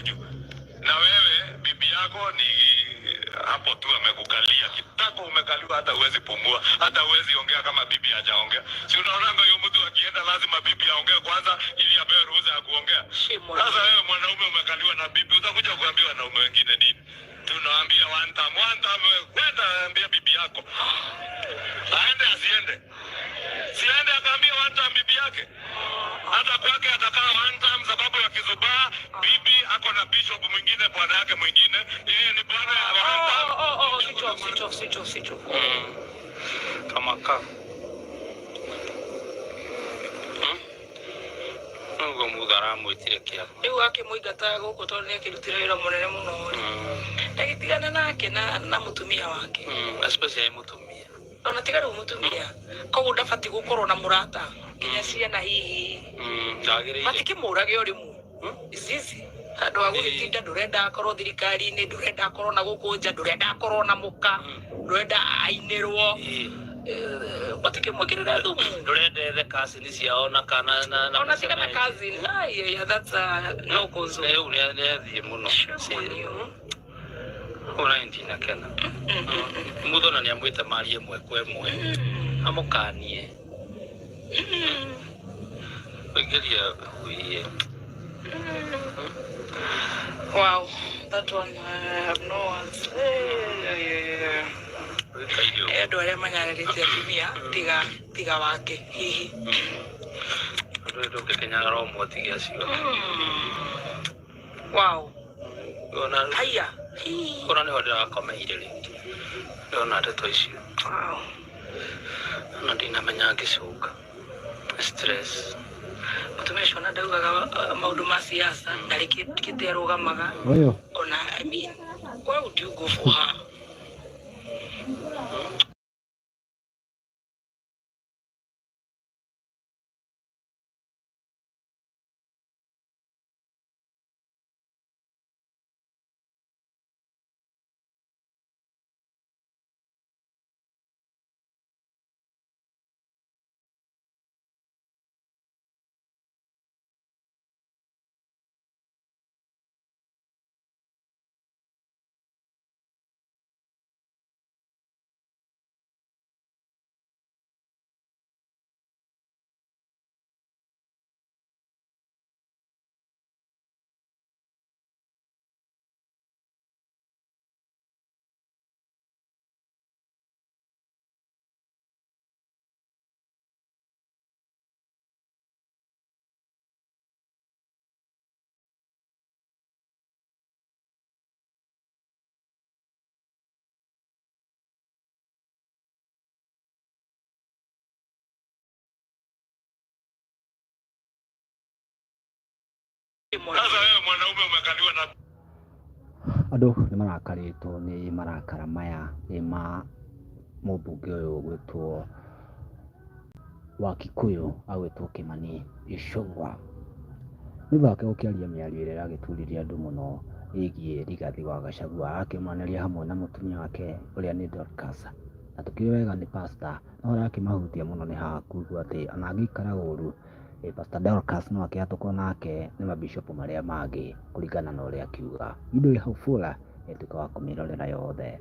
Mwenyu. Na wewe bibi yako ni hapo tu amekukalia kitako, umekaliwa, hata huwezi pumua, hata huwezi ongea kama bibi hajaongea. Si unaonanga huyo mtu akienda lazima bibi aongee kwanza ili apewe ruhusa ya kuongea. Shame on Sasa you. wewe mwanaume umekaliwa na bibi, utakuja kuambia wanaume wengine nini? Tunaambia one time, one time, wewe kwenda ambia bibi yako aende asiende, siende akaambia one time bibi yake hata kwake atakaa one time, sababu ya kizubaa. Bibi ako na bishop mwingine, bwana yake mwingine, yeye ni bwana ya one Oh, time. oh, oh, switch off, switch off, switch off, switch off. Kama ka Ũguo Mutha aramwĩtire kĩama. Rĩu akĩmũingata gũkũ tondũ nĩ akĩrutire wĩra mũnene mũno rĩ. Ndagĩtigane nake na mũtumia wake. Especially mũtumia. Ona tiga rĩu mũtumia. Koguo ndabatiĩ gũkorwo na mũrata nginya ciana hihi. Ndagĩrĩire. Matikĩmũrage o rĩmwe. Ici handũ ha gũgĩtinda ndũrenda akorwo thirikari-inĩ, ndũrenda akorwo na gũkũ nja, ndũrenda akorwo na mũka, ndũrenda ainĩrwo. Matikĩmwĩkĩrĩre thumu. Ndũrenda ethe cousin ciao na kana na Ona tiga na cousin. Ai, yeah, that's a no go zone. Rĩu nĩ athiĩ mũno. Shame on you. Ona ndinakena. Mutha nĩ amwĩte marie ĩmwe kwa ĩmwe. Amũkanie. Kũingĩria huiye. Wow, that one I have no words. Yeah, yeah, yeah. Wĩkaire ũguo. Andũ arĩa manyararĩte atumia tiga wake hihi. Andũ ndũngĩkenyagara ũmwe tige acio. Wow. Ona Haya. Hii. ona nĩho ndĩrakomeire rĩ. Ndona ndeto icio. Wow. Ona ndinamenya ngĩcũnga. Stress. Mũtumia ũcio ona ndaugaga maũndũ ma siasa ndarĩ kĩtĩ arũgamaga. Ũyũ Ona I mean, why would you go for her? Sasa wewe mwanaume umekaliwa na andũ nĩ marakarĩtwo nĩ marakara maya ma mũmbunge ũyũ ũgwĩtwo wa Kikuyu agwĩtwo Kĩmani Ichung'wa. Nĩ thutha wake gũkĩaria mĩario ĩrĩa ĩragĩturirie andũ mũno ĩgiĩ Rigathĩ wa Gachagua, akĩmaranĩria hamwe na mũtumia wake ũrĩa nĩ Dorcas, na tũkĩũĩ wega nĩ pastor, no harĩa akĩmahutia mũno nĩ haha kuga atĩ ona angĩikara ũru, Pastor Dorcas no akĩhatũkwo nake nĩ mabishop marĩa mangĩ kũringana na ũrĩa akiuga. Video ĩ hau full, tuĩka wa kũmĩrorera yothe.